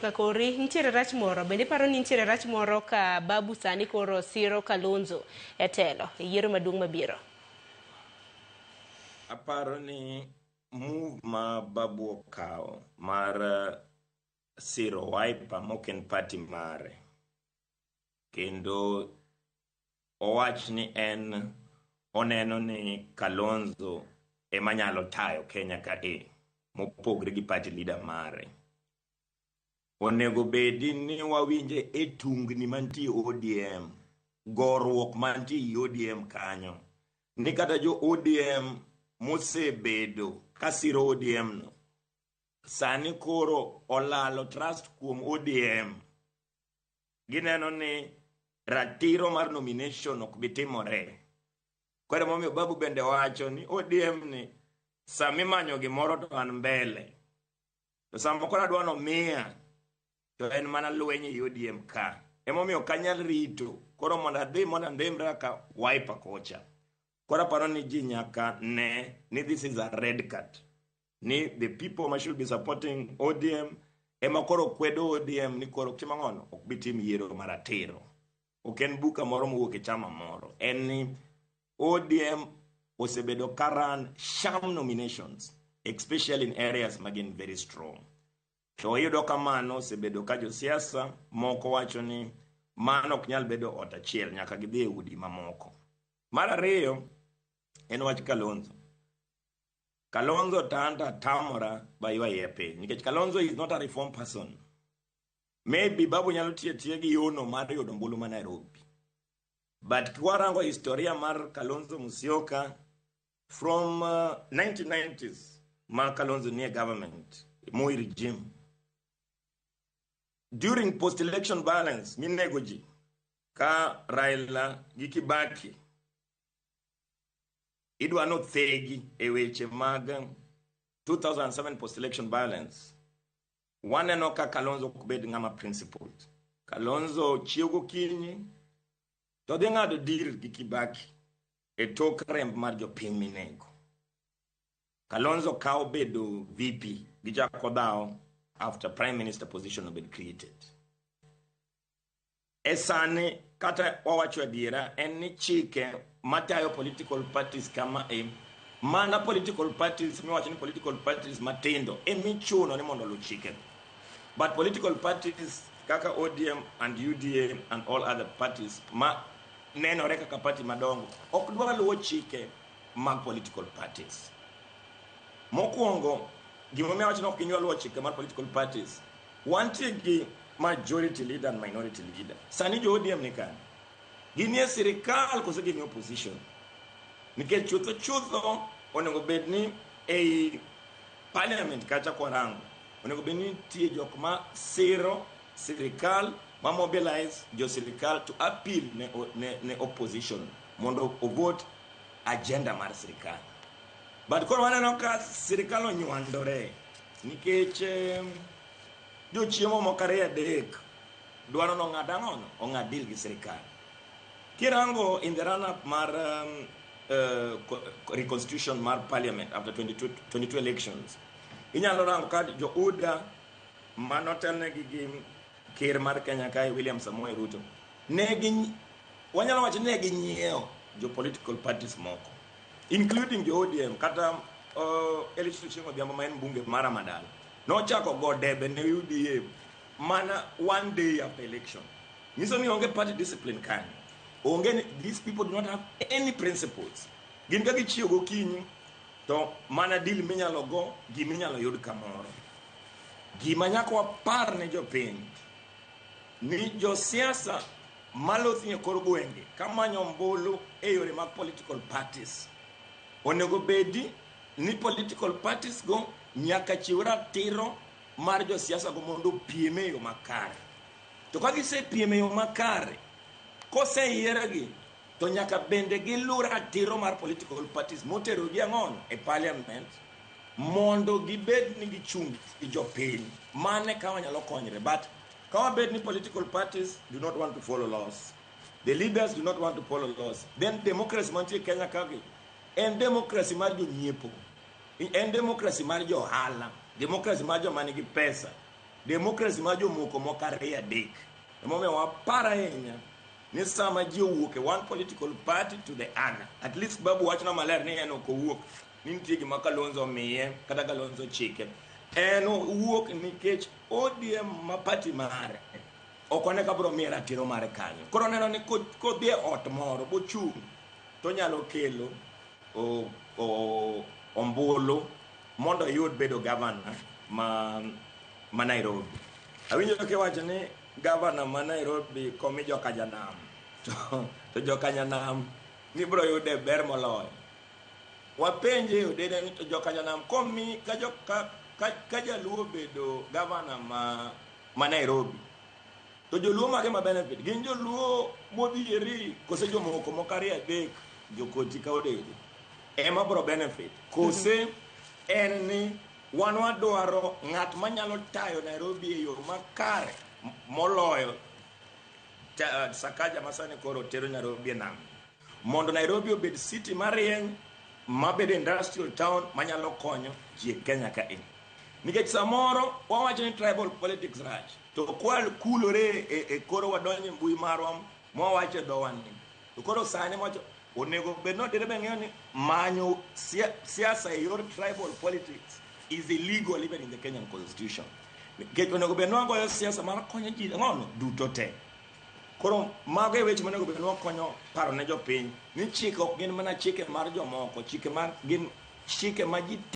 Kakori, nitiere rach moro, bende iparo ni nitiere rach moro ka Babu sani koro siro Kalonzo e telo e yiero maduong' mabiro? Aparo ni move ma Babu okawo mar siro Wiper mok en party mare, kendo owach ni en oneno ni Kalonzo ema nyalo tayo Kenya ka e mopogre gi party leader mare. Onego bedi ni wawinje e tungni mantie ODM, goruok mantie e ODM kanyo. Ni kata jo ODM mosebedo kasiro ODM no, sani koro olalo trust kuom ODM. Gineno ni ratiro mar nomination ok bi timore. Koro emomiyo Babu bende wacho ni ODM ni sama imanyo gimoro to an mbele. To sama koro adwa nomiya to en mana lweny e ODM ka. Emomiyo ok anyal rito koro mondo adhi mondo andhimra ka Wiper kocha. Koro aparo ni ji nyaka ne ni this is a red card. Ni the people ma should be supporting ODM ema koro kwedo ODM ni koro timo ang'ono ok bi tim yiero maratiro. Ok en buka moro mowuok e chama moro. En ni ODM osebedo ka run sham nominations, especially in areas ma gin very strong. To iyudo ka mano osebedo ka josiasa moko wacho ni mano ok nyal bedo ot achiel, nyaka gidhi e udi mamoko. Mar ariyo en wach Kalonzo. Kalonzo to an to atamora ba ywa iye piny nikech Kalonzo is not a reform person. Maybe Babu nyalo tiyo atiya gi yono mar yudo ombulu ma Nairobi. But kwarango historia mar Kalonzo Musyoka from 1990s ma Kalonzo nie government, Moi regime. During post-election violence minego ji ka Raila gi Kibaki idwa nothegi e weche mag 2007 post-election violence. Waneno ka Kalonzo ok bed ng'ama principled. Kalonzo chiew gokinyi to dhi ng'ado deal gi Kibaki e tok remb mar jopiny minego. Kalonzo kawo bedo VP gichako dhawo after prime minister position obed created. E sani kata wawacho adiera en ni chike matayo political parties kama e mana political parties miwacho ni political parties matindo emichuno ni mondo oluw chikego. But political parties kaka ODM and UDA and all other parties ma nenore kaka party madongo ok dwar luwo chike mag political parties. Mokwongo, gimomiyo awacho ni ok ginyal luwo chike mar political parties, wantie gi majority leader and minority leader. Sani jo ODM ni kanye? Ginie sirikal kose gin e opposition? Nikech chutho chutho onego bed ni ei parliament kacha kwarango, onego bed ni nitie jok ma siro sirikal ma mobilize jo sirikal to appeal ne opposition mondo ovote agenda mar sirikal. But koro waneno ka sirikal onywandore nikech jochiemo moko ariyo adek dwaro nong'ad ang'ono ong'ad deal gi sirikal. Kirango in the run up mar reconstitution mar parliament after 22 elections, inyalo rango ka jo UDA manotelnegi gi ker mar Kenya kae William Samoei Ruto ne gi wanyalo wacho ni ne ginyiewo jo political parties moko including jo ODM kata Elisha Ochieng' Odhiambo ma en mbunge mar Amadala nochako go debe ne UDA mana one day after election. Nyiso ni onge party discipline kanyo. Onge ni, these people do not have any principles. Gin ka gichiew gokinyi to mana deal minyalo go giminyalo yud kamoro. Gima nyaka wapar ne jopiny ni josiasa malothni e kor gwenge kamanyo ombulu e yore mag political parties onego bedi ni political parties go nyaka chiw ratiro mar josiasa go mondo opiem e yo makare. To ka gisepiem e yo makare, koseyiergi to nyaka bende giluw ratiro mar political parties moterogi ang'ono e parliament mondo gibed ni gichung' gi jopiny. Mane ka wanyalo konyre. But ka wabed ni political parties do not want to follow laws, the leaders do not want to follow laws, then democracy mantie Kenya kagi en democracy mar jonyiepo, en democracy mar jo ohala, democracy mar joma nigi pesa. Democracy ma jomoko moko ariyo adek. Emomiyo wapar ahinya ni sama ji owuok e one political party to the other. At least Babu wachna maler ni en ok owuok ni nitie gima Kalonzo omiye kata Kalonzo chike. En owuok nikech ODM ma party mare ok one ka biro miye ratiro mare kanyo. Koro oneno ni kodhi e ot moro bochung' to onyalo kelo ombulu mondo oyud bedo gavana ma Nairobi. Awinjo kiwacho ni gavana ma Nairobi komi joka janam to joka janam nibiro yude ber moloyo. Wapenje odede ni to joka janam komi ka jaluo obedo gavana ma Nairobi to joluo mage ma benefit gin joluo modhieri kose jomoko moko ariyo adek jokoti ka odede ema biro benefit kose en ni wan wadwaro ng'at manyalo tayo Nairobi e yo makare moloyo Sakaja masani koro tero Nairobi e nam mondo Nairobi obed city marieny mabedo industrial town manyalo konyo ji e Kenya ka e. Nikech samoro wawacho ni tribal politics rach to kwa kulore e koro wadonjo e mbui marwa mwawacho e dhowa ni to koro sani mwacho onego bed ni odere be ng'eyo ni manyo siasa e yor tribal politics is illegal even in the Kenyan constitution. Nikech onego bed ni wagoyo siasa mar konyo ji ang'ono duto te. Koro mago e weche monego bed ni wakonyo paro ne jopiny ni chike ok gin mana chike mar jomoko, chike ma gin chike ma ji